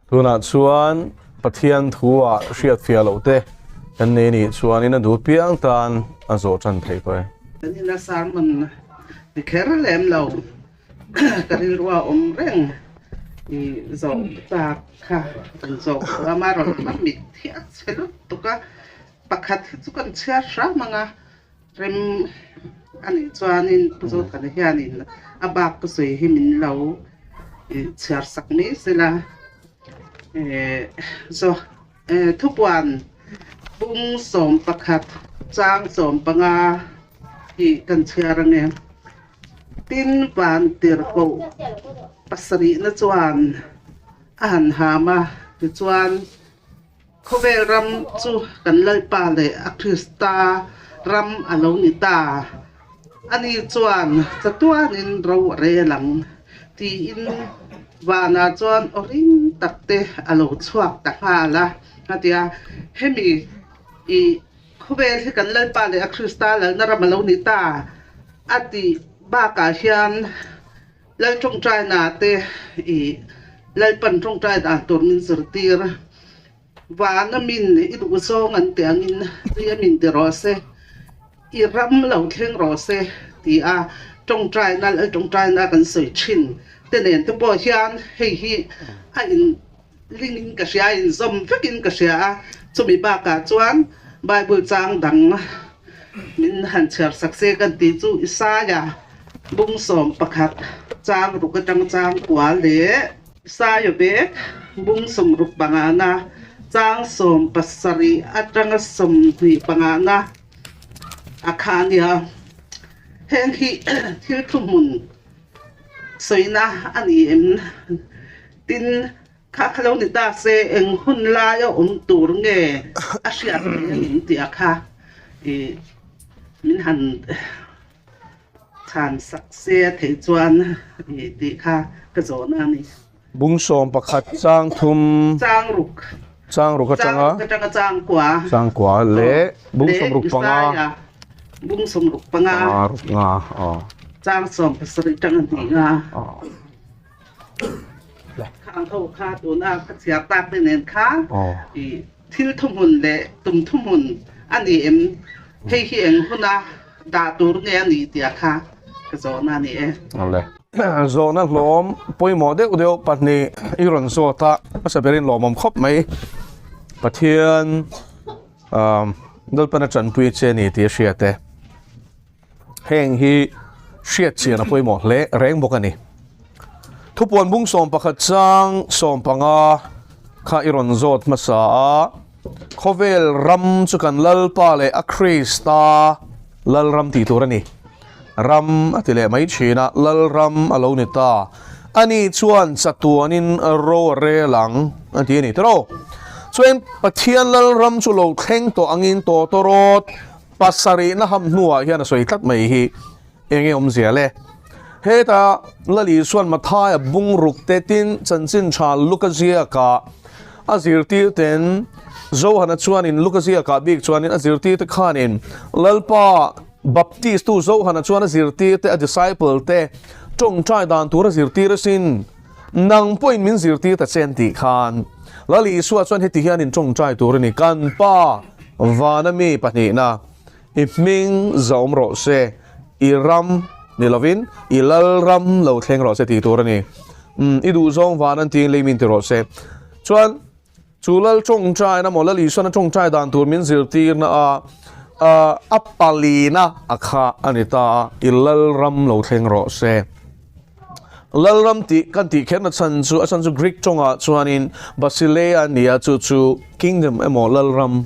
Tunah chuan Pathian thu-ah hriatfiah loh te kan nei nih chuanin a duh piang tan a zawh tan theih tawh e. Kan ina sermon ti kher lem lo ka rilrua awm reng i zawh tak kha kan zawh tawh a, amaherawhchu a mit hi a chhe lutuk a, pakhat hi chu kan chhiar hram ang a. Rem a nih chuanin Pu Zothana hianin a bak ka sawi hi min lo chhiar sak mai sela zo thupuan pum 11 chang 15 hi kan chhiar ange. Tin van tirhkoh pasarihna chuan a han ham a tichuan Khawvel ram chu kan Lalpa leh a Krista ram a lo ni ta. Ani chuan chatuanin ro a rel ang, tiin vanah chuan aw ring tak te a lo chhuak ta nghal a. A ti a, Hemi i khawvel hi kan Lalpa leh a Krista lalna ram a lo ni ta a tih bakah hian, Lal tawngtaina te i Lalpan tawngtai dan tur min zirtir. Vana min i duh zawng an tih angin ria min ti rawh se, i ram lo thleng rawh se ti a tawngtaina Lal tawngtaina kan sawi thin te nen te pawh hian hei hi a in Lingin ka hria, inzawm vekin ka hria a, chumi bakah chuan Bible chang dang min han chhiar sak se kan tih chu Isaia bung 11 chang ruk atang chang kua leh Isaia bek bung 65na chang 17 atanga 25na a kha a nia. Heng hi thil thuhmun sawina a ni em? Tin, kha kha lo ni ta se, eng hun laia awm tur nge a hriat theih a ning tih a kha i min han chhan sak se a theih chuan i tih kha ka zawhna a ni. Bung 11 chang thum. Chang ruk. Chang ruk atanga. Chang ruk atanga chang kua. Chang kua leh bung 65. Bung 65. Panga ruk nga aw. Chang 17 tanga hnih nga. Aw. Khang ho kha tuna ka chhiar tak te nen kha i thil thuhmun leh tum thuhmun a ni em? Hei hi eng huna dah tur nge a nih tih a kha ka zawhna a ni e. Awle. Zawhna hlawm pawimawh deuh deuh pahnih i rawn zawt a, hmasa berin lawmawm khawp mai. Pathian Lalpana tanpui che ni tih a hriat e. Heng hi hriat chian a pawimawh hle reng bawk a ni. Thupuan bung 11 chang 15 kha i rawn zawt hmasa a, khawvel ram chu kan Lalpa leh a Krista Lalram tih tur a ni. Ram a ti leh mai thin a, Lalram a lo ni ta. Ani chuan chatuanin ro a rel ang a ti a ni tiraw. Chuan Pathian Lalram chu lo thleng tawh angin tawtawrawt Pasarihna ham hnuah hian a sawi tlat mai hi eng nge awmzia le? Heta Lal Isuan Mathaia bungruk te tin chanchin tha Luka ziakah a zirtir ten Johana chuanin Luka ziakah bik chuanin a zirtir te khanin Lalpa Baptist tu Johana chuan a zirtir te a disciple te tawngtai dan tur a zirtir asin nang pawhin min zirtir ta che an tih khan Lal Isua chuan heti hian in tawngtai tur a ni kan pa Vana mi pahnihna, i hming zawm rawh se, i ram ni lovin i lal ram lo thleng rawh se tih tur a ni. Umm, i duhzawng van an tiin lei min ti rawh se. Chuan, chu lal tawngtaina maw, Lal Isuana tawngtai dan tur min zirtirna a, a palina a kha a ni ta a, i lal ram lo thleng rawh se. Lalram tih kan tih kherna chhan chu a chhan chu Greek tawngah chuanin Basileia a ni a, chu chu kingdom emaw Lalram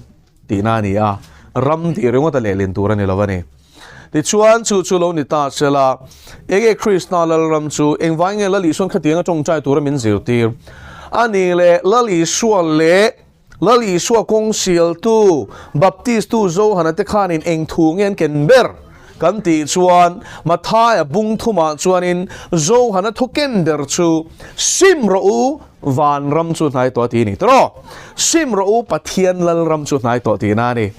tihna a ni a, ram tih ringawt a lehlin tur a ni lo a ni. Tichuan chu chu lo ni ta sela, enge Krista Lalram chu engvai nge Lal Isuan khatianga tawngtai tura min zirtir a ni le? Lal Isua leh Lal Isua kawng sialtu, Baptistu Johana te khanin eng thu nge an ken ber kan tih chuan Mathaia bung thumah chuanin Johana thu ken ber chu Sim rawh u, van ram chu hnai tawh a ti a ni tawh. Sim rawh u, Pathian lal ram chu hnai tawh tihna a ni.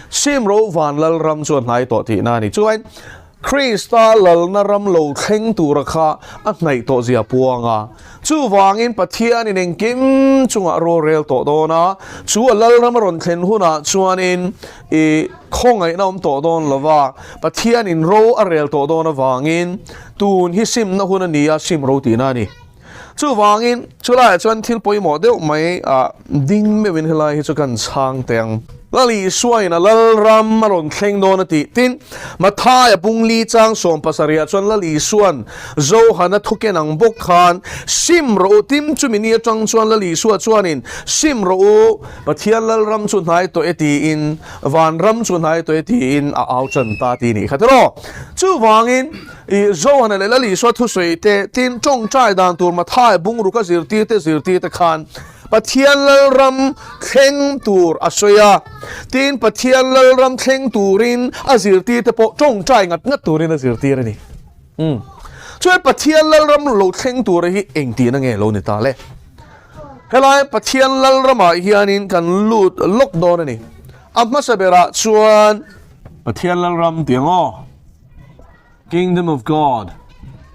Sim rawh u, van lal ram chu a hnai tawh tihna a ni. Chuan. Krista lalna ram lo thleng tura kha a hnaih tawh zia puang a. Chuvangin Pathianin engkim chungah rorel tawh dawn a, chu a lalram a rawn thlen hunah chuanin i khawngaihna awm tawh dawn lo va, Pathianin ro a rel tawh dawn avangin tun hi simna hun a ni a, sim ro tihna a ni. Chuvangin, chulaiah chuan thil pawimawh deuh mai ah ding meuhin helai hi chu kan chhang teh ang. Lal Isuain a Lalram a rawn thleng dawn a tih. Tin, Mathaia pungli chang sawmpasarihah chuan Lal Isua'n Johana thuken ang bawk khan, Sim rawh u, tin chumi ni atang chuan Lal Isua chuanin, Sim rawh u, Pathian Lalram chu hnai tawh e tiin, Vanram chu hnai tawh e tiin a au tan ta tih nih kha tiraw. Chuvangin, I Johana leh Lal Isua thusawi te, tin tawngtai dan tur Mathaia bungruka zirtir te zirtir te khan Pathian Lalram thleng tur a sawi a. Tin, Pathian Lalram thleng turin a zirtir te pawh tawngtai ngat ngat turin a zirtir a ni. Umm. Chuan Pathian Lalram lo thleng tura hi engtihna nge lo ni ta le? Helai Pathian Lalramah hianin kan lut lawk dawn a ni. A hmasa berah chuan Pathian Lalram tih ang aw. Kingdom of God,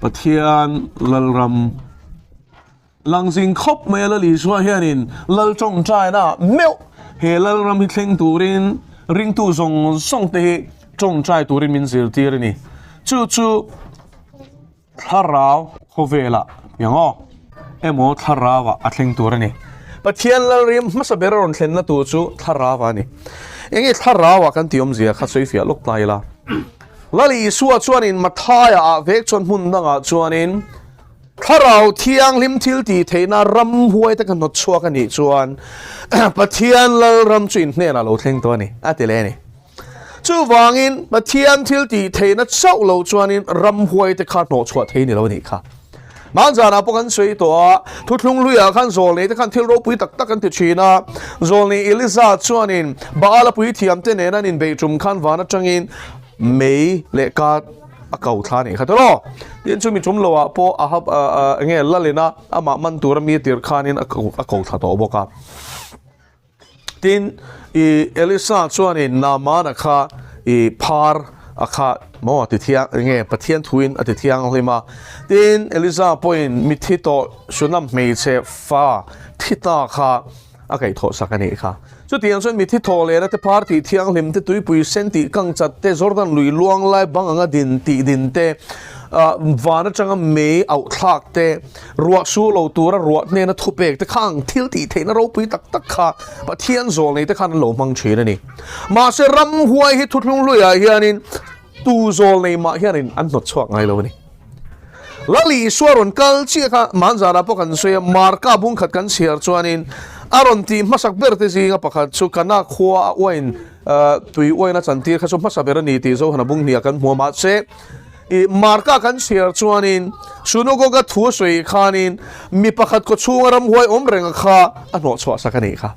Pathian Lalram langzing khawp mai a Lal Isua hianin Lal tawngtaina meuh he Lalram hi thleng turin ringtu zawng zawng te hi tawngtai turin min zirtir a ni. Chu chu Thlarau khawvelah piang aw emaw Thlarauah a thleng tur a ni. Pathian Lalriam hmasa ber a rawn thlenna tur chu Thlarauah a ni. Enge Thlarauah kan tih awmzia kha sawi fiah lawk ta ila. Lal Isua chuanin Mathaia ah vek chuan hmun dangah chuanin Thlarau Thianghlim thil tih theihna ramhuai te ka hnawt chhuak a nih chuan Pathian Lalram chu in hnenah lo thleng tawh a ni a ti leh a ni. Chuvangin Pathian thil tih theihna chauh lo chuanin ramhuai te kha hnawh chhuah thei ni lo a nih kha. Hmanzanah pawh kan sawi tawh a, thuthlung hluiah khan zawlnei te khan thil ropui tak tak an ti thin a. Zawlnei Eliza chuanin Baala puithiam te nen an inbeih tum khan van atangin mei leh ka a ko thla a nih kha tawh. Tin chumi tum loah pawh Ahab enge Lalina amah man tura mi tir khanin a ko thla tawh bawk a. Tin, i Elisa chuanin Naamana kha i phar a kha maw ti thiang enge Pathian thuin a ti thianghlim a. Tin, Elisa pawhin mithi tawh Shunam hmeichhe fa thi ta kha a kaihthawh sak a nih kha. Chutiang chuan mithi thaw lehna te phar tih thianghlim te, tuipui sen tih kang chat te, Jordan lui luang lai bang anga din tih din te, van atanga mei auh thlak te, Ruah su lo tura ruah hnena thupek te kha ang thil tih theihna ropui tak tak kha Pathian zawl nei te khan an lo hmang thin a ni. Mahse ramhuai hi thuthlung hluiah hianin tu zawl nei mah hianin an hnawt chhuak ngai lo a ni. Lal Isua rawn kal chiah kha Manzara pawh kan sawi a, Marka bungkhat kan chhiar chuanin a rawn tih hmasak ber te zinga pakhat chu Kana khua a uain tui uain a chantir kha chu hmasa ber a ni tih Johana bunghniah kan hmu a, mahse I Marka kan chhiar chuanin Sunagoga thu a sawi khanin mi pakhat kaw chhunga ramhuai awm renga kha a hnawh chhuah sak a nih kha.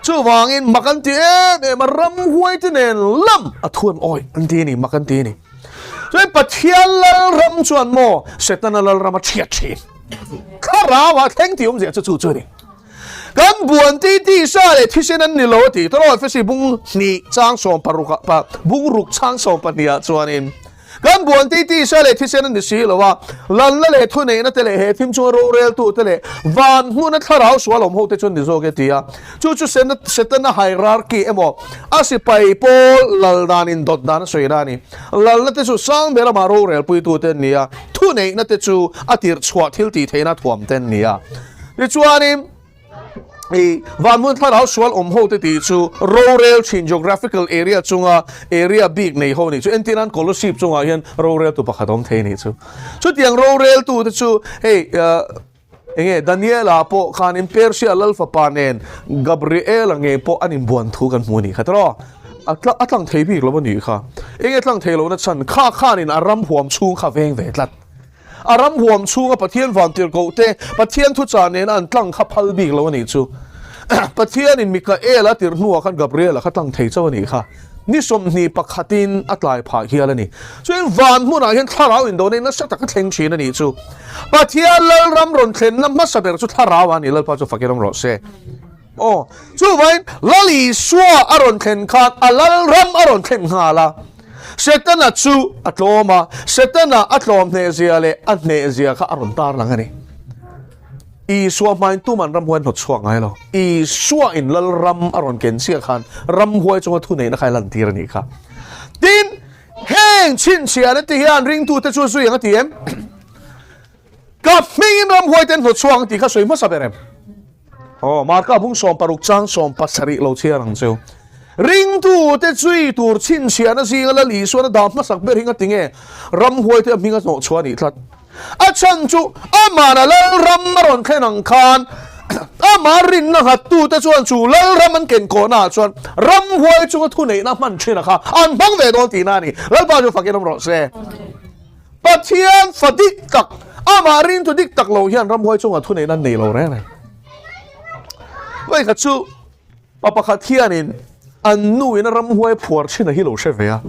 Chuvangin mak an ti em em a, ramhuai te nen lam a thu an awih an ti a ni, mak an ti a ni. Chuan Pathian Lalram chuan maw Setana Lalram a chhiat thin. Thlarau ah thleng tih awmzia chu chu chu a ni. Kan buan ti tisa leh thisen an ni lo a ti. Tawraw Efesi bung hnih chang sawm paruk ah pa bung ruk chang sawm pahnih ah chuanin Kan buan ti tisa leh thisen an ni si lo a, lalna leh thuneihna te leh he thim chunga roreltu te leh van hmuna thlarau sual awm ho te chu an ni zawk e ti a. Chu chu Setana hierarchy emaw a sipai pawl lal dan indawt dan a sawi na a ni. Lalna te chu sang ber amah rorelpuitu te an ni a, thuneihna te chu a tirh chhuah thil tih theihna thuam te an ni a. Tichuanin. I vanhmun thlarau sual awm ho te tih chu rorel thin geographical area chunga area bik nei ho nih chu entir nan Kolasib chungah hian rorel tu pakhat awm thei nih chu. Chutiang rorel tu te chu hei enge Daniela pawh khanin Persia lal fapa nen Gabriela ngei pawh an inbuan thu kan hmu a nih kha tiraw. A a tlang thei bik lo a nih kha. Enge tlang thei lohna chhan kha khanin a ram huam chhung kha veng ve tlat. A ram huam chhunga Pathian vantirhkoh te Pathian thuchah nena an tlang kha phal bik lo a nih chu. Pathianin Mikaela tirh hnuah khan Gabriela kha tlang thei chauh a nih kha. Ni 21 in a tlai phah hial a ni. Chuan van hmunah hian thlarau indona nasa taka thleng thin a nih chu. Pathian Lalram rawn thlenna hmasa ber chu thlarau a ni, Lalpa chu fakin awm rawh se. Aw, chuvain Lal Isua a rawn thlen khan a Lalram a rawn thlen nghal a. Setana chu a tlawm a, Setana a tlawm hnehzia leh a hnehzia kha a rawn tarlang a ni. Isua hmain tuman ramhuai an hnawt chhuak ngai lo. Isua in Lalram a rawn ken chiah khan ramhuai chunga thuneihna kha a lantir a nih kha. Tin, heng chhinchhiahna te hian ringtute chu a zui ang a ti em? Ka hmingin ramhuai te an hnawt chhuak ang tih kha sawi hmasa ber em? Aw, Marka bung 60 chang 70 lo chhiar ang cheu. Ringtute zui tur chhinchhiahna zinga Lal Isuan a dah hmasak ber hi nga tinge ramhuai te a hming a hnawh chhuah a nih tlat. A chhan chu amahna Lalram a rawn thlen ang khan amah rinna nghattute chuan chu Lalram an kenkawhnaah chuan ramhuai chunga thuneihna hman thin a kha an hmang ve dawn tihna a ni. Lalpa chu fakin awm rawh se. Pathian fa dik tak, amah ringtu dik tak lo hian ramhuai chungah thuneihna an nei lo reng reng. Vawikhat chu pa pakhat hianin an nu in a ramhuai phuar thin a hi lo hre ve a.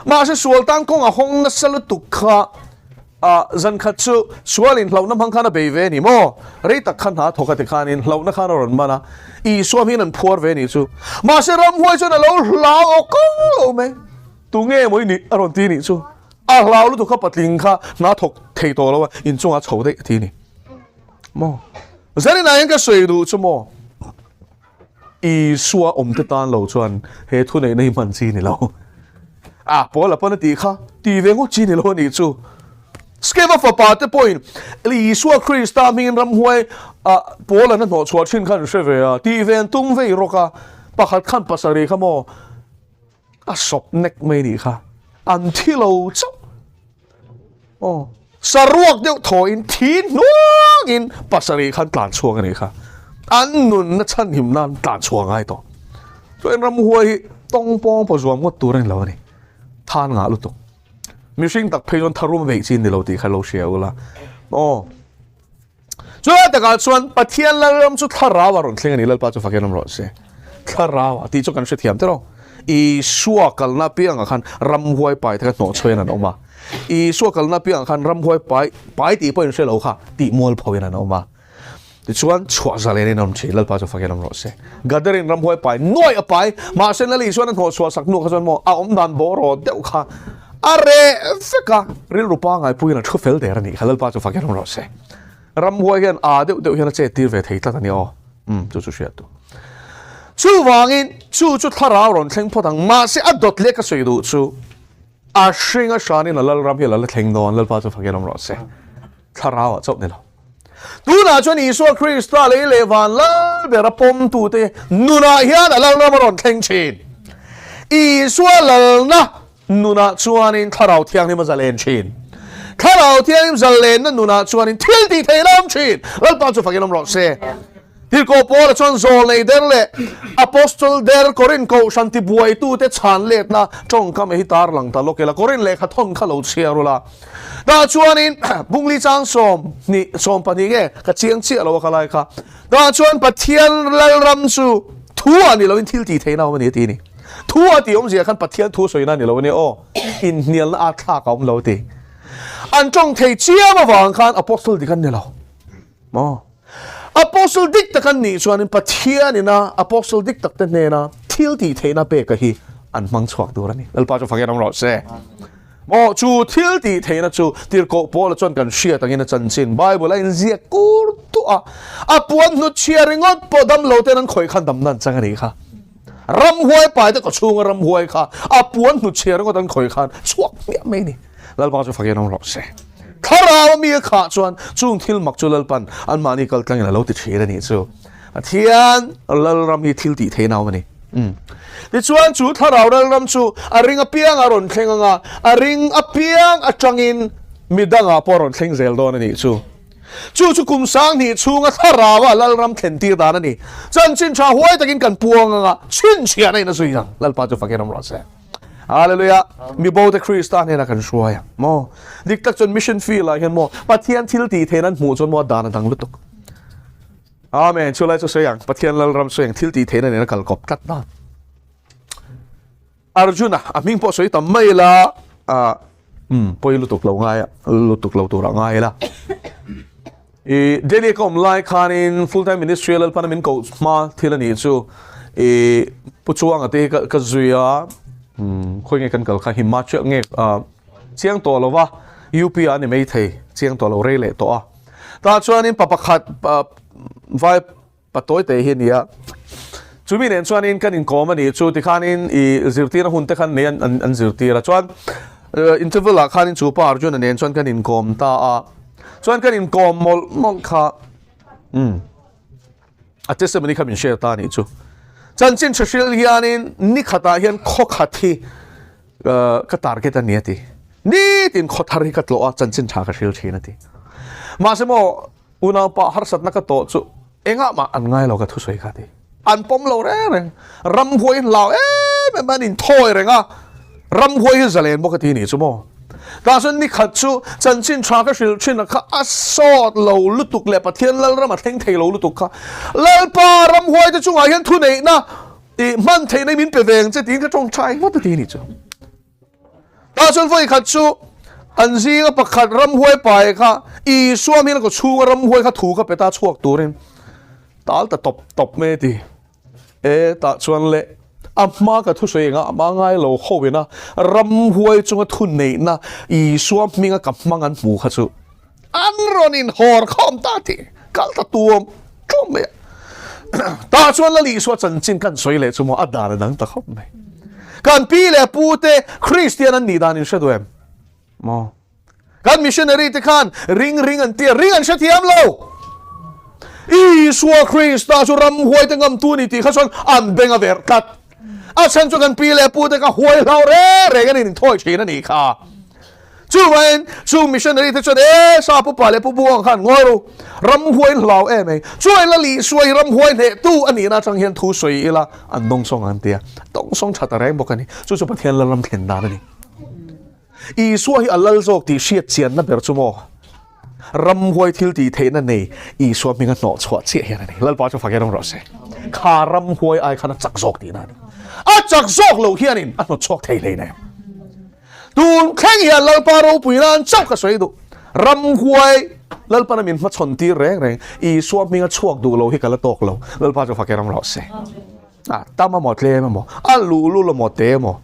Mahse sual tan kawng a hawng nasa lutuk kha a zan khat chu sual in hlauhna hmang khan a bei ve a ni maw? Rei tak khan hna thawk a ti khanin hlauhna khan a rawn man a, Isua hmingin an phuar ve a nih chu. Mahse ramhuai chuan a lo hlau aw kang lo mai. Tu nge maw i nih? A rawn ti nih chu. A hlau lutuk kha patling kha hna thawk thei tawh lo a, inchungah chho daih a ti ni. Maw? Zaninah hian ka sawi duh chu maw? Isua awmte tan lo chuan he thuneihna hi hman chi ni lo. A Paula pawn a tih kha, ti ve ngawt chi ni lo a nih chu. Skeva fapa te pawhin Isua Krista hmingin ramhuai ah Paula'n a hnawhchhuah thin kha an hre ve a, tih ve an tum vei rawk a, pakhat khan pasarih kha maw? A sawp nek mai nih kha. An thi lo chauh. Aw. Saruak deuh thawhin thi hnuangin pasarih khan tlan chhuak a nih kha. An nunna chhanhim nan tlan chhuak ngai tawh. Chuan ramhuai hi tawng pawng pawh zuam ngawt tur a ni lo a ni. Than ngah lutuk. Mihring tak phei chuan tharum a beih chi a ni lo tih kha lo hria ula. Aw. Chulai takah chuan Pathian Lalram chu thlarau a rawn thleng a ni, Lalpa chu fakin awm rawh se. Thlarau a tih chu kan hrethiam teh lo. Isua kalna piangah khan ramhuai pai te kha hnawhchhuain an awm a. Isua kalna piangah khan ramhuai pai, pai tih pawhin hre lo kha tih mualphoin an awm a. Tichuan chhuah zalen in an awm thin, Lalpa chu fakin awm rawh se. Gadarin ramhuai pai nuaih a pai, mahse Lal Isuan a hnawhchhuah sak hnu kha chuan maw a awm dan bawraw deuh kha A reh vek a, rilru pangngai puiin a thu fel der a nih kha, Lalpa chu fakin awm rawh se. Ramhuai hian a deuh deuh hian a chet tir ve thei tlat a ni aw. Umm, chu chu hriat tu. Chuvangin, chu chu thlarau rawn thleng phawt ang, mahse a dawt leh ka sawi duh chu, a hring a hranin a Lalram hi a la la thleng dawn, Lalpa chu fakin awm rawh se. Thlarau ah chauh ni lo. Tunah chuan Isua Krista lei leh van lal bera pawmtute nunah hian a Lalram a rawn thleng thin. Isua lalna Nunah chuanin Thlarau Thianghlim a zalen thin. Thlarau Thianghlim zalenna nunah chuanin thil tih theih a awm thin. Lalpa chu fakin awm rawh se. Tirhkoh Paula chuan zawlnei der leh Apostle der Korin kohhran tibuaitute chhan letna tawngkam hi tar lang ta lawk ila. Korin lehkha thawn kha lo chhiar ula. Tah chuanin Bungli chang 20 12 nge ka chiang chiah lo a kha lai kha. Tah chuan Pathian Lalram chu thu ah ni loin thil tih theihna a awm a ni a ti a ni. Thu a tih awmzia khan Pathian thu sawina a ni lo a nia aw, inhnialna a thlak a awm lo a ti. An tawng thei chiam avang khan Apostle dik an ni lo. Maw? Apostle dik tak an nih chuanin Pathian ina Apostle dik tak te hnena thil tih theihna peka hi an hmang chhuak tur a ni. Lalpa chu fakin awm rawh se. Maw, chu thil tih theihna chu Tirhkoh Paula chuan kan hriat angin a chanchin Bible a inziak kur tuah a, a puan hnutchhia ringawt pawh damlo ten an khawih khan damna an chang a nih kha. Ramhuai pai te kawchhunga ramhuai kha a puan hnutchhia ringawt an khawih khan chhuak hmiah mai a ni. Lalpa chu fakin awm rawh se. Thlarau a mi a khah chuan chung thil mak chu Lalpan anmahni kal tlangin a lo ti thin a nih chu. Pathian Lalram hi thil tih theihna a awm a ni. Tichuan chu Thlarau Lalram chu a ring apiang a rawn thleng ang a, a ring apiang atangin midangah pawh a rawn thleng zel dawn a nih chu. Chu chu kum 2000 chhunga Thlaraua Lalram thlen tir dan a ni. Chanchin tha huai takin kan puang ang a, chhinchhiahna in a zui ang. Lalpa chu fakin awm rawh se. Hallelujah. Mi bo te Krista hnenah kan hruai ang maw. Dik tak chuan mission field ah hian maw Pathian thil tih theihna an hmuh chuan maw a dan a dang lutuk. Amen. Chulai chu sawi ang. Pathian Lalram sawi ang thil tih theihna nen a kal kawp tlat na. Arjuna, a hming pawh sawi tam mai ila, ah, um, pawi lutuk lo ngai a, lutuk lo turah ngai ila. I Delhi ka awm lai khanin full time ministry Lalpana min koh hma thil a nih chu i Pu Chuanga te hi ka, ka zui a. Khawi nge kan kal kha Himachal nge chiang tawh lo va UP ah a ni mai thei chiang tawh lo rei leh tawh a. Tah chuanin pa pakhat vai patawi te hi a ni a. Chumi nen chuanin kan inkawm a nih chu tikhanin i zirtirna hun te khan nei an zirtir a. Chuan interval ah khanin chu pa Arjuna nen chuan kan inkawm ta a. Chuan kan inkawm mawlh mawlh kha umm. A testimony kha min share ta a nih chu. Chanchin tha hril hianin ni khatah hian khaw khat hi ka target a ni a ti. Nitin khaw thar hi ka tlawh a, chanchin tha ka hril thin a ti. Mahse maw unaupa harsatna ka tawh chu engah mah an ngai lo ka thusawi kha a ti. An pawm lo reng reng. Ramhuai hi hlau em em a, an inthawi reng a. Ramhuai hi zalen bawk a ti a nih chu maw. Tah chuan ni khat chu chanchin tha ka hrilh thin a kha a sawt lo lutuk leh Pathian Lalram a thleng thei lo lutuk kha. Lalpa ramhuai te chungah hian thuneihna tih hman theihna hi min pe ve ang che tiin ka tawngtai ngawt a ti a nih chu. Tah chuan vawi khat chu an zinga pakhat ramhuai pai kha Isua hming a kaw chhunga ramhuai kha thu kha pe ta chhuak turin tal ta tawp tawp mai a ti. E tah chuan le a hma ka thusawi enga a hma ngai lo ho ina ramhuai chunga thu neihna Isua hminga ka hmang an hmu kha chu an rawn in hawr khawm ta tih kal ta tuam tuam mai a. Tah chuan Lal Isua chanchin kan sawi leh chu maw a dan a dang ta khawp mai. Kan pi leh pu te Kristian an nih dan in hre duh em? Maw? Kan missionary te khan ring ring an tia, ring an hrethiam lo. Isua Krista chu ram huai te ngam tu ni tih kha chuan an beng a verh tlat. A chhan chu kan pi leh pu te kha huai hlau reng reng an inthawi thin a nih kha. Chuvangin chu missionary te chuan e sa pu pa leh pu buang khan ngawi ru, ram huai in hlau em ei. Chuai Lal Isua hi ram huai hneh tu a nihna atang hian thu sawi ila an dawngsawng an tia. Dawngsawng tha ta reng bawk a ni. Chu chu Pathian Lalram thlen dan a ni. Isua hi a lal zawk tih hriat chianna ber chu maw? Ramhuai thil tih theihna nei Isua hminga hnawh chhuah chiah hian a ni. Lalpa chu fak hian awm rawh se. Kha ramhuai ai khan a chak zawk tihna a ni. A chak zawk loh hianin a hnawt chhuak thei hlei nem. Tun thleng hian Lalpa ropui nan chauh ka sawi duh. Ramhuai Lalpana min hmachhawn tir reng reng Isua hminga chhuak duh lo hi ka la tawk lo. Lalpa chu fak hian awm rawh se. A tam amaw tlem amaw, a luhlul amaw te amaw,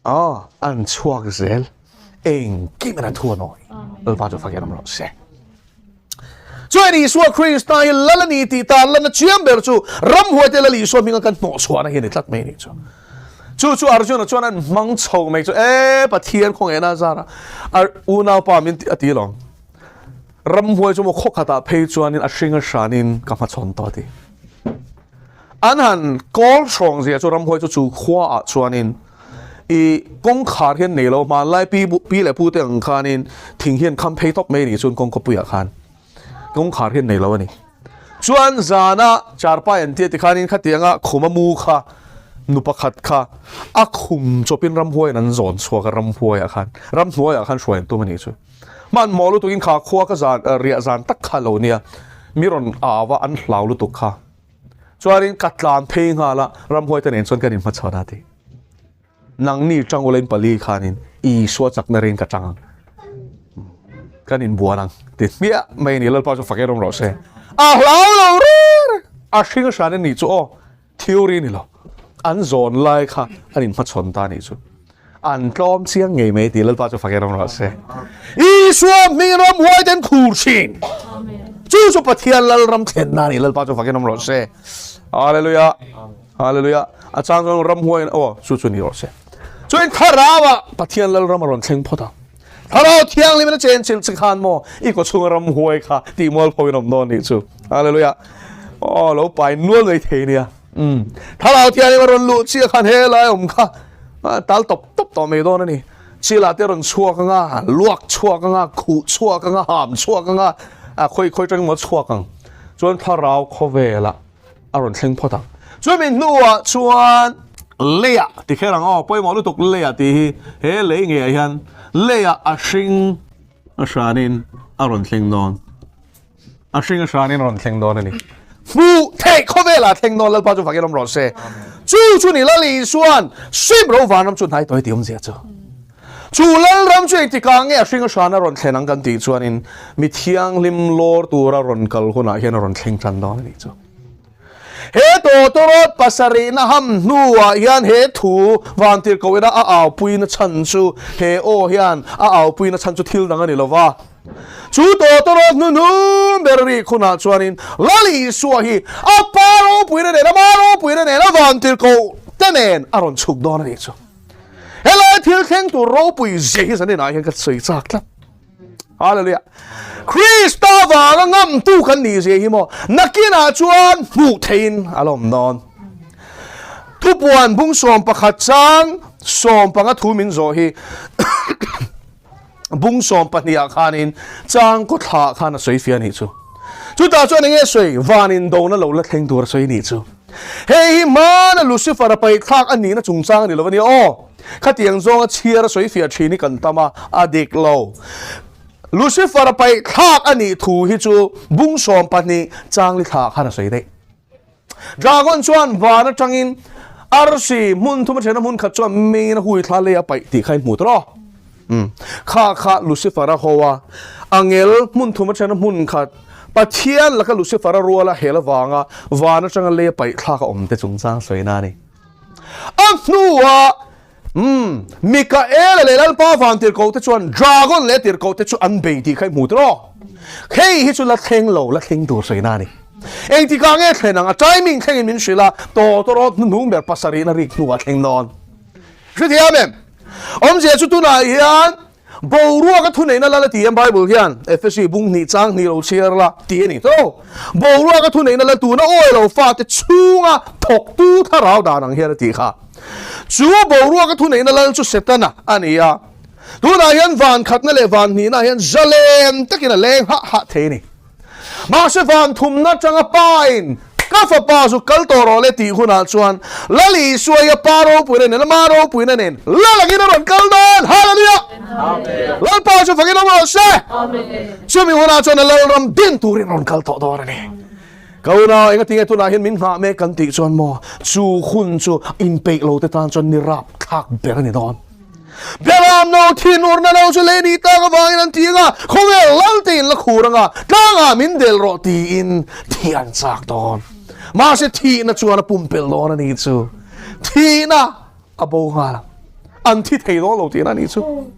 Aw, an chhuak zel. Engkim in a thu a nawi. Lalpa chu fakin awm rawh se. Chuan Isua Krista hi Lal a ni tih tan lanna chiang ber chu ramhuaite Lal Isua hminga kan hnawhchhuahna hi a ni tlat mai a nih chu. Chu chu Arjuna chuan an hmang chho mai chu e Pathian khawngaihna a zar a unaupa min a ti lawng. Ramhuai chu maw khaw khatah phei chuanin a hring a hranin ka hmachhawn tawh a ti. An han kawl hrawng zia chu ramhuai chu chu khua ah chuanin i kawngkhar hian nei lo hmanlai pi pi leh pu te ang khanin thing hian kham phei tawp mai a nih chuan kawngkawpui ah khan kawngkhar hian nei lo a ni. Chuan zana charpai an tia tikhanin khatianga khuma mu kha nu pakhat kha a khum chawpin ramhuaiin an zawn chhuak a ramhuai ah khan ramhnuai ah khan hruai an tum a nih chu. Hmanhmawh lutukin kha khua ka zan riah zan tak kha lo nia mi rawn au a an hlau lutuk kha. Chuanin ka tlan phei nghal a, ramhuai te nen chuan kan inhmachhawn a ti. Nangni tang ula in pali khanin Isua chakna rin ka tang ang. Kan inbuan ang ti hmiah mai a ni, Lalpa chu fak erawm rawh se. A hlau lo reng reng, a hring hran a nih chu aw, theory a ni lo. An zawn lai kha an inhmachhawn ta a nih chu. An tlawm chiang ngei mai ti Lalpa chu fak erawm rawh se. Isua hming ramhuai ten khur thin. Chu chu Pathian Lalram thlenna a ni Lalpa chu fak erawm rawh se. Hallelujah. Hallelujah. A chang chuan ramhuai aw chu chu ni rawh se. Chuan thlarau ah Pathian Lalram a rawn thleng phawt ang. Thlarau thianghlim in a chen chilh che khan maw i kaw chhunga ramhuai kha tih mual pho in awm dawn nih chu. Hallelujah. Aw lo pai nual mai thei nia. Thlarau thianghlim a rawn luh chiah khan helai awm kha tal tawp tawp tawh mai dawn a ni. Chila te rawn chhuak anga, luak chhuak anga, khuh chhuak anga, ham chhuak anga, a khawi khawi tang emaw chhuak ang. Chuan thlarau khawvelah a rawn thleng phawt ang. Chumi hnuah chuan leiah ti kher ang aw, pawimawh lutuk leiah tih hi he lei ngeiah hian leiah a hring a hranin a rawn thleng dawn. A hring a hranin a rawn thleng dawn a ni. Hmuh theih khawvelah thleng dawn Lalpa chu fakin awm rawh se. Chu chu ni Lal Isuan sim ro vanram chu hnai tawh hi tih awmzia chu. Chu Lalram chu engtikah nge a hring a hran a rawn thlen ang kan tih chuanin mi thianghlim lawr tura rawn kal hunah hian a rawn thleng tan dawn a nih chu. He tawtawrawt pasarihna ham hnuah hian he thu vantirhkohina a aupuina chhan chu he aw hian a aupuina chhan chu thil dang a ni lo va. Chu tawtawrawt hnuhnung ber rik hunah chuanin Lal Isua hi a pa ropuina nen, ama ropuina nen, a vantirhkoh te nen a rawn chhuk dawn a nih chu. Helai thil thleng tur ropui zia hi zaninah hian ka sawi chak tlat. Hallelujah. Krista vanga ngamtu kan nih zia hi maw nakinah chuan hmuh theihin a la awm dawn. Thupuan bung 11 chang 15 thu min zawh hi bung 12 ah khanin chang kaw thla khan a sawi fia nih chu. Chutah chuan enge sawi van indona lo la thleng tur a sawi nih chu. Hei hi hmana Lucifer a paih thlak a nihna chungchang a ni lo a nia aw. Khatiang zawnga chhiar a sawi fiah thin hi kan tam a, a dik lo. Lucifer a paih thlak a nih thu hi chu bung 12 changli thla khan a sawi daih. Dragon chuan van atangin arsi hmun thum a thena hmun khat chuan meiin a hui thla lei a paih tih kha in hmu tawh. Kha kha Lucifer a ho a, angel hmun thum a thena hmun khat Pathian laka Lucifer a ruala hel avanga van atanga lei a paih thlak a awm te chungchang sawina a ni. A hnuah umm Mikaela leh Lalpa van tirhkoh te chuan Dragon leh tirhkoh te chu an bei tih kha i hmu tawh aw. Hei hi chu la thleng lo, la thleng tur sawina a ni. Engtikah nge thlen ang? A timing thlengin min hrilh a, tawtawrawt hnuhnung ber pasarihna rik hnuah thleng dawn. Hrethiam em? Awmzia chu tunah hian Boruak a thuneihna lal a ti em Bible hian Efesi bung hnih chang hnih lo chhiar la tih a ni tho. Boruak a thuneihna lal tuna awi lo fate chhunga thawktu thlarau dan ang hian a tih kha. Chu boruak a thuneihna lal chu Setana a ni a. Tunah hian van khatna leh van hnihna hian zalem takin a leng hah hah thei a ni. Mahse van thumna atanga pain ka fapa chu kal tawh rawh le tih hunah chuan Lal Isua hi a pa ropuina nen, ama ropuina nen Lal angin a rawn kal dawn. Hallelujah! Lalpa chu fakin awm rawh se. Chumi hunah chuan a Lalram din turin a rawn kal tawh dawn a ni. Ka unau enga tinge tunah hian min nghah mek kan tih chuan maw chu hun chu inpeih lo te tan chuan ni rap thlak ber a ni dawn. Beram no thin urna no chu lei nih tak avangin an ti anga khawvel lal te in la khur anga tlangah min del rawh tiin thi an chak dawn. Mahse thihna chuan a pumpelh dawn a ni chu. Thihna a bo nghal ang. An thi thei dawn lo tihna a ni chu.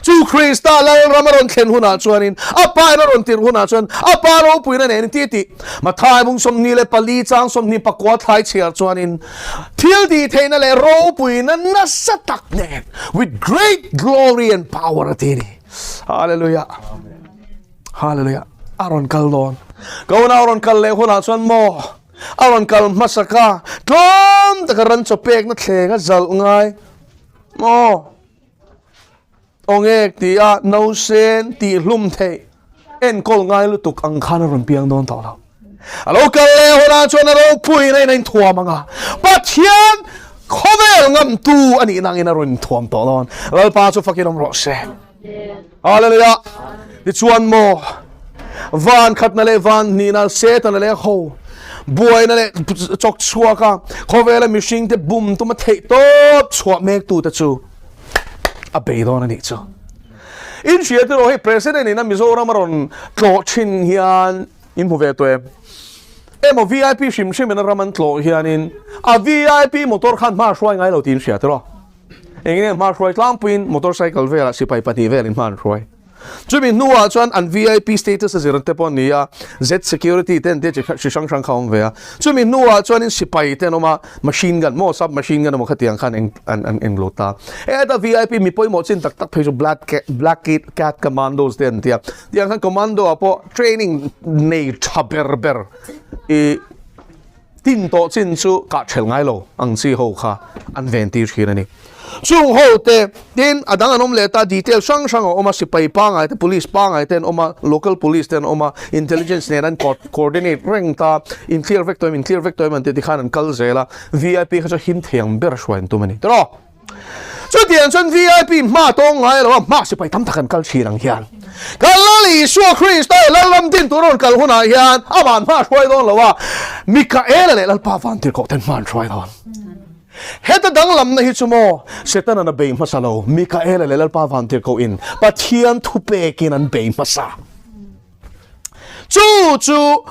Chu Krista Lalram a rawn thlen hunah chuanin, a Pa in a rawn tirh hunah chuan, a Pa ropuina nen ti tih Mathai bung 24 chang 29 thlai chhiar chuanin, thil tih theihna leh ropuina nasa tak nen, with great glory and power a ti a ni. Hallelujah. Hallelujah. A rawn kal dawn. Ka unau rawn kal leh hunah chuan maw, a rawn kal hmasak a, tlawm taka ran chaw pekna thleng a zalh ngai maw? Awngek ti a nausen tih hlum theih enkawl ngai lutuk ang khan a rawn piang dawn tawh lo. A lo kal leh hunah chuan a ropuina in a inthuam ang a, Pathian khawvel ngamtu a nih nangin a rawn inthuam tawh dawn. Lalpa chu fakin awm rawh se. Hallelujah! Tichuan maw van khatna leh van hnihna Setana leh ho buaina leh chawk chhuak a khawvela mihringte bum tuma theih tawp chhuah mektute chu a bei dawn a nih chu. In hria te rawh hei President in a Mizoram a rawn tlawh thin hian in hmu ve tawh em? Emaw VIP hrim hrim in a ram an tlawh hianin a VIP motor khan hma a hruai ngai lo tih in hria te rawh. Engin nge hma hruai tlangpuiin motorcycle velah sipai pahnih velin hma an hruai. Chumi hnuah chuan an VIP status a zir te pawh a ni a, Z security te an tia chi hrang hrang kha a awm ve a. Chumi hnuah chuanin sipai te an awm a, machine gun maw sub machine gun emaw khatiang khan eng an an englo ta. Heta VIP mi pawimawh chin tak tak phei chu black cat black cat commandos te an tia. Tiang khan commando ah pawh training nei tha ber ber ih Tin tawh chin chu kah ṭhelh ngai lo ang chi ho kha an ven tir thin a ni. Chung ho te tin a dang an awm leh ta, detail hrang hrang a awm a, sipai pangai te, police pangai te an awm a, local police te an awm a, intelligence nen an coordinate reng ta, in clear vek tawh em, in clear vek tawh em an ti tikhan an kal zel a, VIP kha chu him thei ang ber a hruai an tum a ni. Tiraw? Chutiang chuan VIP hma tawng ngai lo a, hma sipai tam tak an kal thin ang hian kan Lal Isua Krista leh Lalram din tur rawn kal hunah hian aman hma a hruai dawn lo a, Mikaela leh Lalpa Vantirhkoh ten hma an hruai dawn. Heta danglamna hi chu maw Setana'n a bei hmasa lo, Mikaela leh Lalpa Vantirhkoh in Pathian thupekin an bei hmasa. Chu chu.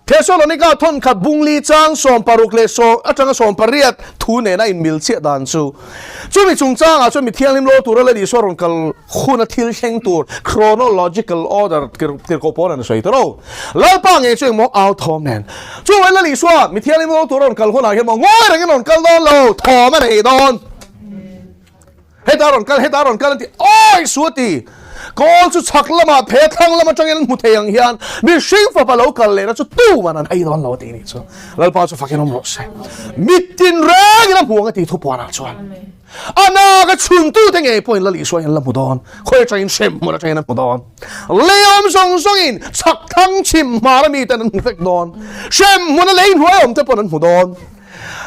Thesalonika thawnkhat bungli chang 60 leh sawm atanga 18 thu nena inmil chiah dan chu. Chumi chungchangah chuan mi thianghlim law tura Lal Isua rawn kal huna thil thleng tur chronological order tirhkoh pawn an sawi ta lo. Lalpa ngei chu engmaw au thawm nen. Chuvangin Lal Isua mi thianghlim law tura rawn kal hunah hian maw ngawi rengin rawn kal dawn lo, thawm a nei dawn. Heta rawn kal, heta rawn kal an ti, Awi Suati! Kawl chu chhak lamah phe thlang lam atangin an hmu thei ang hian mihring fapa lo kal lehna chu tuman an ei dawn lo a tih nih chu. Lalpa chu fakin awm rawh se. Mitin rengin a hmu ang a tih thupuanah chuan a nak a chhuntute ngei pawhin Lal Isua hian la hmu dawn, khawi atangin hrem hmun atangin an hmu dawn. Leiawm zawng zawngin chhak thlang chhim hmar amiten an hmu vek dawn. Hrem hmuna lei hnuai awmte pawn an hmu dawn.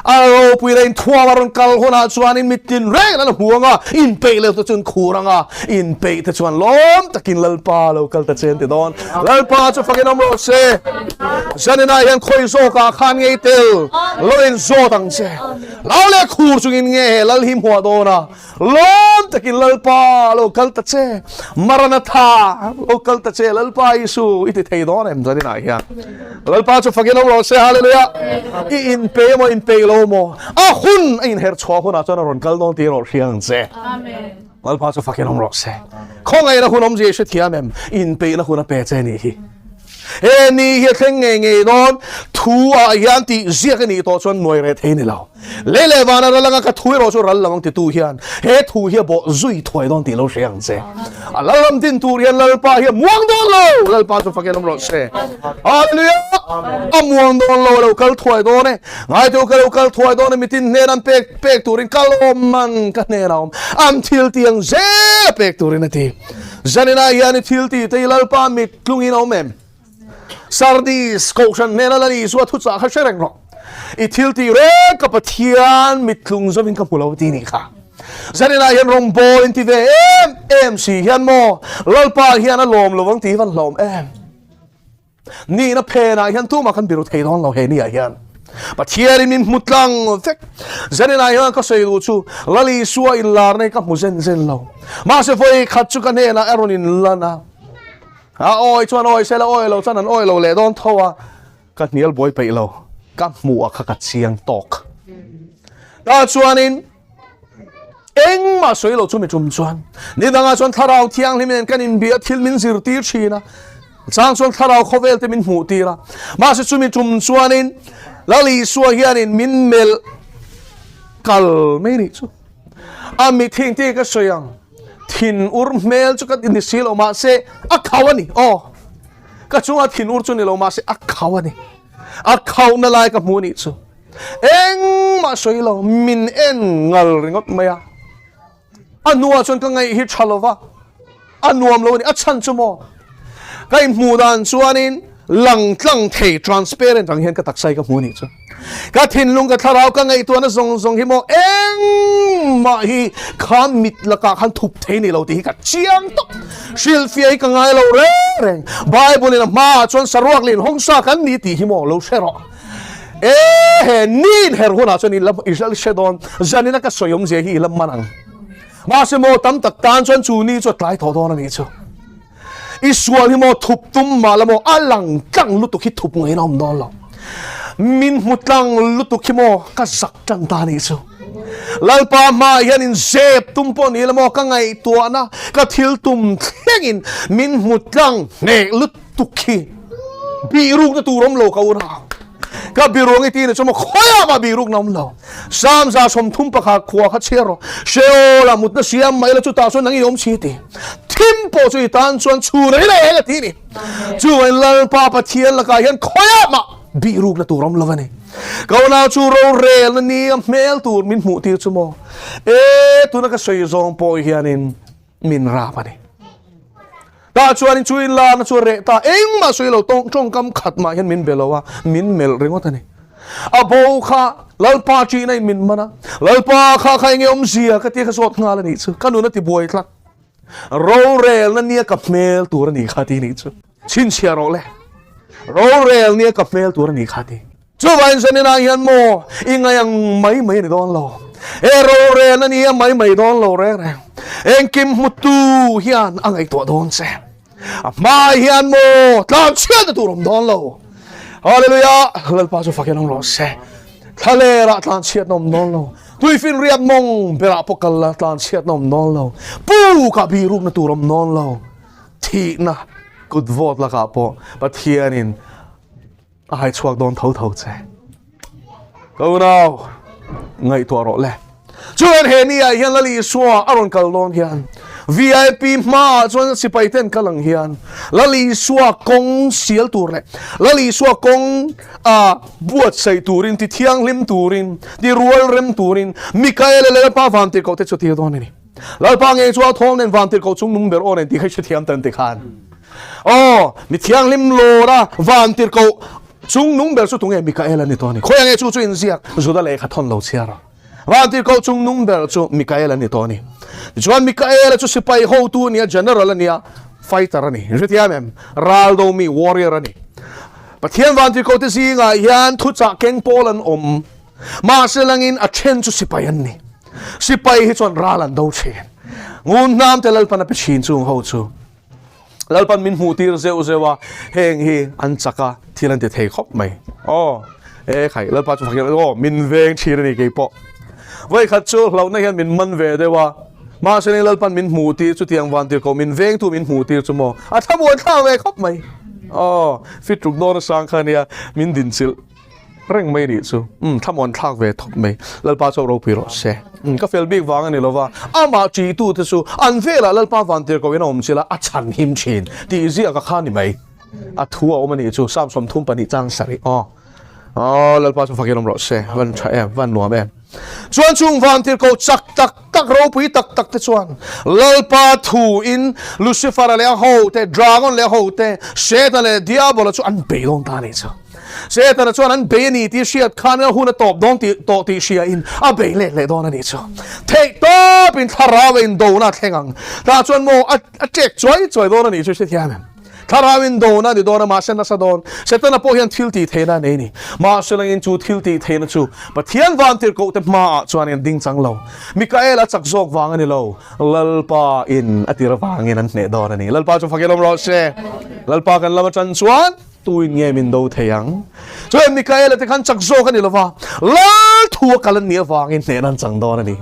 A ropui leh inthuam a rawn kal hunah chuanin mi tinreng an hmu ang a, inpeih leh te chuan khur ang a, inpeih te chuan lawm takin Lalpa lo kal ta che an ti dawn. Lalpa chu fakin awm rawh se. Zaninah hian khawi zawkah khan ngei tel lo inzawt ang che. Lau leh khur chungin nge he Lal hi hmuah dawn a, Lawm takin Lalpa lo kal ta che, Maranatha lo kal ta che Lalpa Isu i ti thei dawn em zaninah hian. Lalpa chu fakin awm rawh se, Hallelujah. I inpe emaw inpeih lo maw, a hun a inher chhuah hunah chuan a rawn kal dawn tih erawh hria ang che. Lalpa chu fakin awm rawh se. Khawngaihna hun awmzia i hrethiam em? Inpeihna hun a pe che nih hi. He ni hi a thleng ngei ngei dawn, thu ah hian tih ziak a nih tawh chuan nuai reh thei ni lo. Lei leh vana ral anga ka thu erawh chu ral lo ang titu hian he thu hi a bawh zui thuai dawn tih lo hre ang che. A lalram din tur hian Lalpa hi a muang dawn lo, Lalpa chu fakin awm rawh se. Hallelujah! A muang dawn lo, a lo kal thuai dawn e. Ngaiteu ka lo kal thuai dawn e, mitin hnen an pek pek turin ka lawm man ka hnenah awm, an thil tiang zel a pek turin a ti. Zaninah hian i thil tih te i Lalpa mit Tlungin a awm em? Sardis kohhran hnena Lal Isua thuchah kha hre reng rawh. I thil tih reng ka Pathian mit tlung zawmin ka hmu lo ti nih kha. Zaninah hian rawngbawl in ti ve em em si hian maw Lalpa hian a lawm lo ang tih hi van hlawm em? Nihna phenah hian tumah kan biru thei dawn lo he niah hian. Pathianin min hmu tlang vek. Zaninah hian ka sawi duh chu Lal Isua inlarna hi ka hmu zen zen lo. Mahse vawi khat chu ka hnenah a rawn inlan a. A awi chuan awi sela awi lo chuan an awi lo leh dawn tho a, ka hnial buai peih lo, ka hmuh a kha ka chiang tawk. Tah chuanin engmah sawi lo chu mi tum chuan ni dangah chuan thlarau thianghlim nen kan inbia thil min zirtir thin a, chang chuan thlarau khawvel te min hmuh tir a, mahse chumi tum chuanin Lal Isua hianin min melh kal mai nih chu. A mithing te ka sawi ang. Thin ur hmel chu ka ni si lo mahse a khau a ni. Aw. Ka chunga thin ur chu ni lo mahse a khau a ni. A khau na lai ka hmu ni chu. Engmah sawi lo min en ngal ringawt mai a. A hnuah chuan ka ngaih hi tha lova. A nuam lo a ni. A chhan chu maw? Ka inhmuh dan chuanin lang tlang thei, transparent ang hian ka taksa hi ka hmu a nih chu. Ka thinlung, ka thlarau, ka ngaihtuahna zawng zawng hi maw engmah hi kha mit lakah khan thup thei ni lo tih hi ka chiang tawp. Hrilhfiah hi ka ngai lo reng reng. Bible in a hmaah chuan saruak leh inhawngsa kan ni tih hi maw lo hre rawh. E he ni inher hunah chuan i la i hre dawn. Zanina ka sawi awmzia hi i la man ang. Mahse maw tam tak tan chuan chu ni chu a tlai tawh dawn a nih chu. I sual hi maw thup tum mah la maw a lang tlang lutuk hi thup ngaiin a awm dawn lo. Min hmu tlang lutuk hi maw ka zak tan ta a nih chu. Lalpa hmaah hian in zep tum pawh ni la maw ka ngaihtuahna ka thil tum thlengin min hmu tlang hneh lutuk hi bihrukna tur awm lo ka unau. Ka biruang i ti ni chu maw khawiah mah biruk na awm lo. Samza 31 khua kha chhiar rawh. Sheol ah mutna siam mai la chutah chuan nang i awm chi ti. Thim pawh chu i tan chuan chhun a ni leh eng a ti ni. Chuvain Lalpa Pathian lakah hian khawiah mah biruk na tur awm lo a ni. Ka unau chu rorel na ni a hmel tur min hmuh tir chu maw. E tuna ka sawi zawng pawh hianin min rap a ni. Tah chuanin chu in larna chu a reh ta, engmah sawi lo tawng tawngkam khat mah hian min be lo a, min melh ringawt a ni. A bo kha Lalpa ṭihna in min man a, Lalpa kha kha enge awmzia ka tia ka zawt nghal a nih chu, ka nun a ti buai tlat. Rorelna nia ka hmel tur a nih kha ti nih chu. Chhinchhiah rawh le, rorel nia ka hmel tur a nih kha ti. Chuvain zaninah hian maw i ngaih ang mai mai a ni dawn lo. He rorel a nia mai mai dawn lo reng reng. Engkim hmutu hian a ngaihtuah dawn che. A hmaah hian maw tlan chhiatna tur awm dawn lo. Hallelujah! Lalpa chu fakin awm rawh se. Thlalerah tlan chhiat nawm nawn lo. Tuifin riat mawng berah pawh kal la tlan chhiat nawm nawn lo. Pukah birukna tur awm nawn lo. Thihna kut vawt lakah pawh Pathianin a hai chhuak dawn tho tho che. Ka unau, ngaihtuah rawh le. Chuan he ni ah hian Lal Isua a rawn kal dawn hian VIP hmaah chuan sipai ten kal ang hian Lal Isua kawng sial tur leh Lal Isua kawng a buatsaih turin ti thianghlim turin ti rual rem turin Mikaela leh Lalpa vantirhkoh te chu tir dawn a ni. Lalpa ngei chu a thawng nen vantirhkoh chung nung ber aw nen tih kha i hrethiam tan ti khan. Aw, mi thianghlim lawr a vantirhkoh chung nung ber chu tunge Mikael a ni tawh a ni. Khawi ange chu chu inziak Juda lehkha thawn lo chhiar a. Vantirhkoh chung nung ber chu Mikael a ni tawh a ni. Tichuan Mikael chu sipai hotu a nia, general a nia, fighter a ni. Hrethiam em? Ral do mi, warrior a ni. Pathian vantirhkoh te zingah hian thuchah keng pawl an awm. Mahse langin a then chu sipai an ni. Sipai hi chuan ral an do thin. Ngun hnam te Lalpan a pe thin chung ho chu. Lalpan min hmuh tir zeuh zeuh a, heng hi an chak a, thil an ti thei khawp mai. Aw, e khai, Lalpa chu fakir aw, min veng thin a ni kei pawh. Vawikhat chu hlauhna hian min man ve deuh a, mahse ni Lalpan min hmuh tir chutiang van tir ko min vengtu min hmuh tir chu maw, a thlamuan thlak ve khawp mai. Aw, fit ruk dawn asang kha nia, min dinchilh. Reng mai nih chu. Umm thlamuan thlak ve thawp mai. Lalpa chu ropui rawh se. Umm ka fel bik vang a ni lova, amah ṭihtu te chu an velah Lalpa vantir ko in a awm chila a chhan him ṭhin tih ziak a kha ni mai. A thu a awm a nih chu Psalm 32 chang sarih aw. Aw Lalpa chu fakin awm rawh se. Van ṭha em, van nuam em. Chuan chung vantir ko chak tak tak ropui tak tak te chuan Lalpa thu in Lucifer-a leh a ho te, Dragon leh a ho te, Satan leh Diabola chu an bei dawn ta a nih chu. Setana chuan an bei a ni tih hriat khan a hun a tawp dawn tih tawh tih hria in a bei let leh dawn a nih chu. Theih tawp in thlarau a indona a thleng ang. Tah chuan maw a a ṭek chuai chuai dawn a nih chu hrethiam em? Thlarau indona a ni dawn a mahse nasa dawn. Setana pawh hian thil tih theihna a nei a ni. Mahse langin chu thil tih theihna chu Pathian vantirhkohte hmaah chuan in ding chang lo. Mikael a chak zawk vang a ni lo. Lalpa in a tir avangin an hneh dawn a ni. Lalpa chu fakil awm rawh se. Lalpa kan lam atan chuan Tuin nge min do thei ang? Chuan Mikaela te khan chak zawk a ni lova, lal thu a kal an nih avangin hnehna an chang dawn a ni.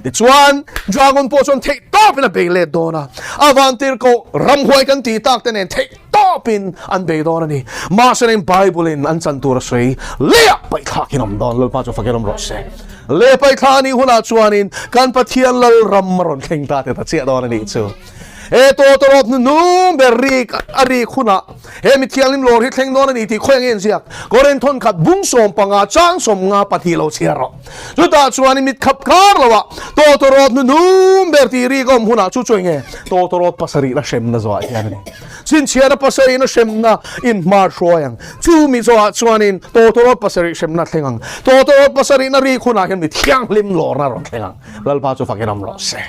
Tichuan, Dragon pawh chuan theih tawpin a bei let dawn a, a vantir koh ramhuai kan tih tak te nen theih tawpin an bei dawn a ni. Mahse reng Bible in an chan tur a sawi, Leiah paihthlakin awm dawn, Lalpa chu fakin awm rawh se. Lei paihthlak a nih hunah chuanin kan Pathian Lalram a rawn thleng ta te ta chiah dawn a nih chu. He tawtawrawt hnuhnung ber rik a rik hunah he mi thianghlim lawr hi thleng dawn a ni tih khawi ange inziak? Korin thawn khat bung 15 chang 52 lo chhiar rawh. Chutah chuan i mit khap kar loah tawtawrawt hnuhnung ber tih rik a awm hunah chu chu enge tawtawrawt pasarihna hremna zawhah hian a ni. Chhinchhiahna pasarihna hremna inhmar hruai ang. Chu mi zawhah chuanin tawtawrawt pasarih hremna thleng ang. Tawtawrawt pasarihna rik hunah hian mi thianghlim lawrna rawn thleng ang. Lalpa chu fakin awm rawh se.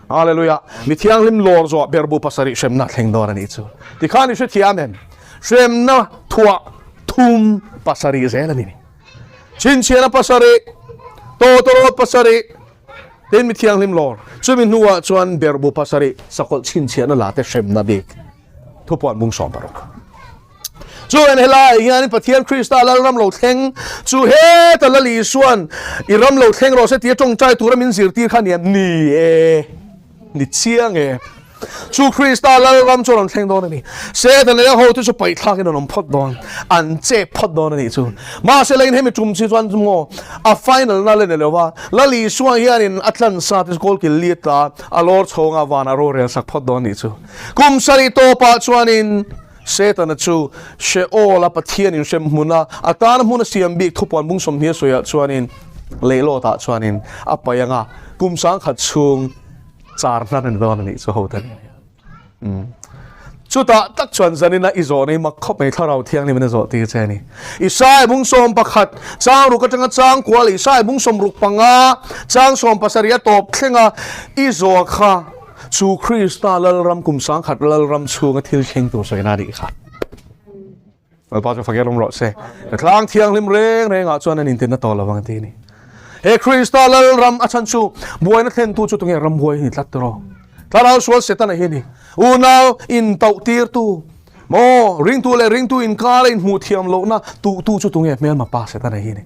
Hallelujah! Mi thianghlim lawr zawh berbu pasarih hremna thleng dawn a nih chu. Tikhan i hrethiam em? Hremna thuah thum pasarih zel a ni. Chhinchhiahna pasarih, tawtawrawt pasarih, tin mi thianghlim lawr. Chumi hnuah chuan berbu pasarih sakawlh chhinchhiahna la te hremna bik thupuan bung 16. Chuan helai hian Pathian Krista Lalram lo thleng chu heta Lal Isuan i ram lo thleng rawh se tia tawngtai tura min zirtir kha nia ni e, ni chiang e. Chu Krista Lalram chu a rawn thleng dawn a ni. Satan leh a hote chu paihthlakin an awm phawt dawn, an chep phawt dawn a nih chu. Mahse lengin hemi tum chi chuan maw a final na la ni lo va, Lal Isua hianin a tlansa te chu kawlkil li a tla a, a lawr chhawngah vanah rorel sak phawt dawn a nih chu. Kum sarih tawpah chuanin Setana chu Sheol-a Pathian inhrem hmuna a tana hmun a siam bik thupuan bung 20 a sawiah chuanin leihlawtah chuanin a paih anga kum 1000 chhung char hnan a ni dawn a nih chu ho ta ni. Chutah tak chuan zanina i zawh nei mak khawp mai Thlarau Thianghlim in a zawh tir che a ni. Isaiah bung 11 chang ruk atanga chang kual Isaiah bung 65 chang 17 a tawp thlenga i zawh kha Chu Krista Lalram kum 1000 Lalram chhunga thil thleng tur sawina a nih kha. Lalpa chu fakir awm rawh se. Ka tlang thianghlim reng rengah chuan an intinna tawh lovang a ti a ni. He Krista Lalram a chhan chu buaina thlentu chu tunge ramhuai hi ni tlat tawh rawh. Thlarau sual Setana hi a ni. Unau intauh tirtu. Maw ringtu leh ringtu inkara inhmuh thiam lohna tuhtu chu tunge hmelma pa Setana hi a ni.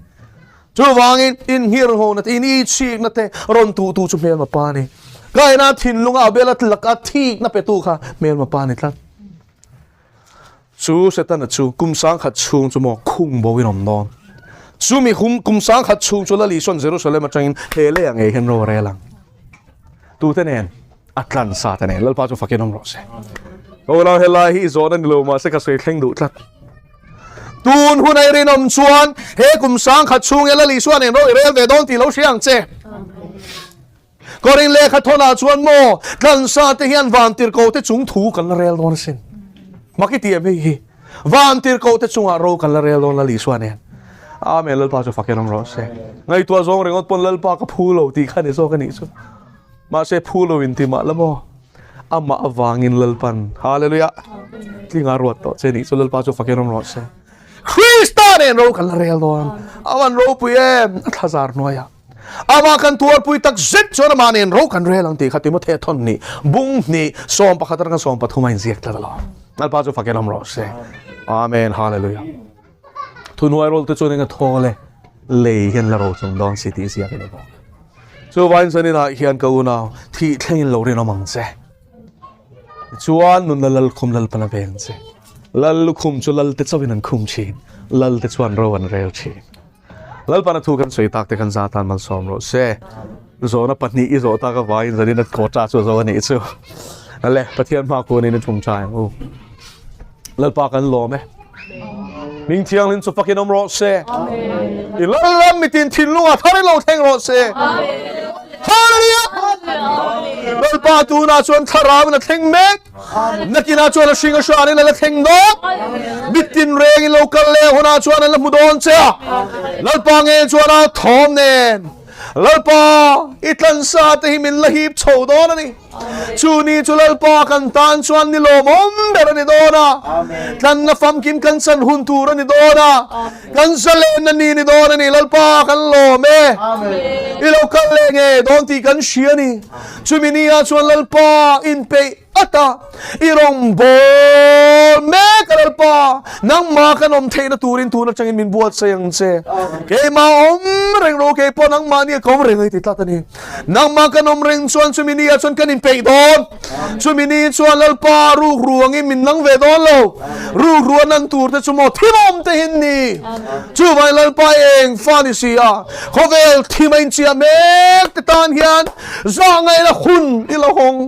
Chuvangin inhirhona te, inichhikna te rawn tuhtu chu hmelma pa a ni. Kaina thinlunga Abela laka thikna petu kha hmelma pa a ni tlat. Chu Setana chu kum sangkhat chhung chu maw khung bo in awm dawn. Chumi hum kum sangkhat chhung chu Lal Isuan Jerusalem atangin he lei ang ei hian ro a rel ang. Tute nen a tlan sa te nen Lalpa chu fakin awm rawh se. Unau helai hi i zawhna ni lo mahse ka sawi thleng duh tlat. Tun hun a i rinawm chuan he kum sangkhat chhung hian Lal Isua nen ro i rel ve dawn tih lo hria ang che. Korin lehkha thawnah chuan maw tlansa te hian vantirhkoh te chung thu kan la rel dawn asin. Mak i ti em hei hi? Vantirhkoh te chungah ro kan la rel dawn Lal Isua nen. Amen Lalpa chu fakin awm rawh se. Ngaihtuah zawng ringawt pawn Lalpa ka phu lo tih kha ni zawk a nih chu. Mahse phu lo in ti mah la maw? Amah avangin Lalpan Hallelujah tlinga ruat tawh che nih chu Lalpa chu fakin awm rawh se. Krista nen ro kan la rel dawn. Avan ropui em a thlazar hnuaiah. Amah kan tuarpui tak zet chuan amah nen ro kan rel ang tih kha Timothea thawn nih bung hnih 11 atanga 13 a inziak tlat alawm. Lalpa chu fakin awm rawh se. Amen. Hallelujah. Thuhnuai rawlte chuan eng a thaw le lei hian la ro chung dawn si tih ziak a ni bawk. Chuvain chuan inah hian ka unau thih thlengin lo rinawm ang che. Chuan nunna lalkhum lalpan a veng che. Lal lukhum chu lalte chauhin an khum thin. Lalte chuan ro an rel thin. Lalpana thu kan sawi tak te khan za tan malsawm rawh se. Zawhna pahnih i zawh tak avangin zanin a quota chu a zo a nih chu. Ale, Pathian hma kunin i tum tha ang u. Lalpa kan lawm e. Hming thianghlim chu fakin awm rawh se. I Lalram mitin thinlungah thar in lo thleng rawh se. Hallelujah! Lalpa tunah chuan thlarau in a thleng mek. Nakinah chuan a hring a hranin a la thleng dawn. Mitin rengin lo kal leh hunah chuan an la hmu dawn che a. Lalpa nge chuan a thawm nen Lalpa i tlansa te hi min la hip chho dawn a ni. Chu ni chu Lalpa kan tan chuan ni lawmawm ber a ni dawn a. Tlanna famkim kan chan hun tur a ni dawn a. Kan zalenna ni ni dawn a ni. Lalpa kan lawm e. I lo kal leh nge dawn tih kan hria a ni. Chumi nia chuan Lalpa inpeih ata i rawngbâwl mek a Lalpa, nangmah kan awm theihna turin tun aṭangin min buatsaih ang che. Keimah awm reng rawh, kei pawh nangmah nia ka awm reng a i ti tlat a ni. Nangmah kan awm reng chuan chumi nia chuan kan inpeih dawn. Chumi ni chuan Lalpa rukru angin min nang ve dawn lo. Rukru a nan tur te chu maw thimawm te hin ni. Chuvangin Lalpa eng fa ni si a, khawvel thim a inchiah mek te tan hian Zah ngaihna hun i lo hawng.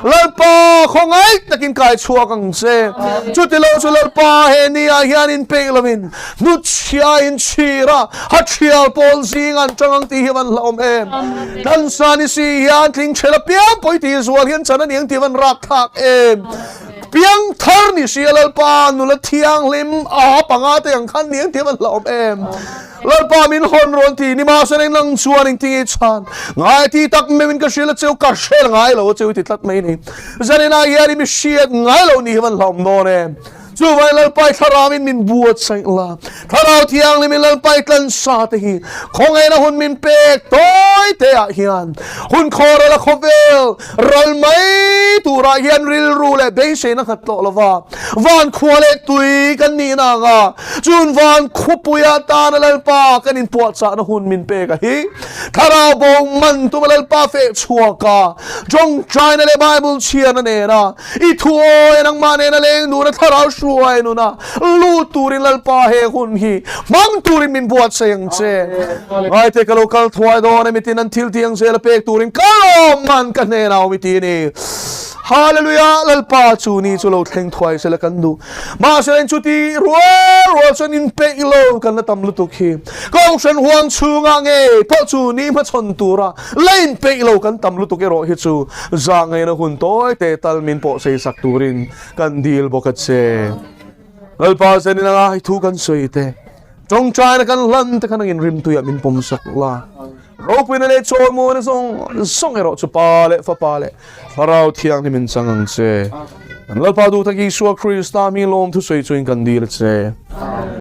Lalpa khawngaih takin kai chhuak ang che. Chuti lo chu Lalpa he ni ah hian in peih lovin hnutchhia in chhir a, ha thial pawl zing an tang ang tih hi van hlauhawm em. Tlansa ni si hian tling thel apiang pawi tih zual hian chan a ni ang tih van rapthlak em. Piang thar ni si a Lalpa nula thianghlim a panga te ang khan ni ang tih van hlauhawm em. Lalpa min hawn rawn ti ni mahse reng nang chuan eng tinge chhan ngai ti tak meuhin ka hria la cheu ka hre ngai lo cheu ti tlat mai ni zaninah hian i mi hriat ngai lo ni hi van hlauhawm dawn em chuvai Lalpa i thlarau in min buatsaih la thlarau thianghlim in Lalpa i tlansa te hi khawngaihna hun min pek tawi te ah hian hun khawral a khawvel Ral mai turah hian rilru leh beiseina nghat tawh lova van khua leh tui kan nihna anga chun van khuapuia tana Lalpa kan inpuahchahna hun min pek a hi. Thlarau bo man tuma Lalpa feh chhuaka tawngtaina leh Bible chhiarna nena i thuawi nangmah nena leng nuna thlarau hruai nuna lut turin Lalpa he hun hi hmang turin min buatsaih ang che. Ngaite ka lo kal thuai dawn emi tin an thil tih ang zel a pek turin ka lawm man ka hnenah awm i ti a ni. Hallelujah! Lalpa chu ni chu lo thleng thuai sela kan duh. Mahse eng chuti rual rual chuan inpeih lo kan la tam lutuk hi. Kohhran huang chhungah ngei pawh chu ni hmachhawn tura la inpeih lo kan tam lutuk erawh hi chu zah ngeina hun tawi te tal min pawh seisak turin Kan dil bawk a che. Lalpa zanin anga hei thu kan sawi te, tawngtaina kan hlan te khan angin rimtuiah min pawm sak la. Ropuina leh chawimuana zawng zawng erawh chu Pa leh Fapa leh Thlarau Thianghlim in chang ang che. Kan Lalpa duh tak Isua Krista mi lawm thusawi chuin kan dil a che.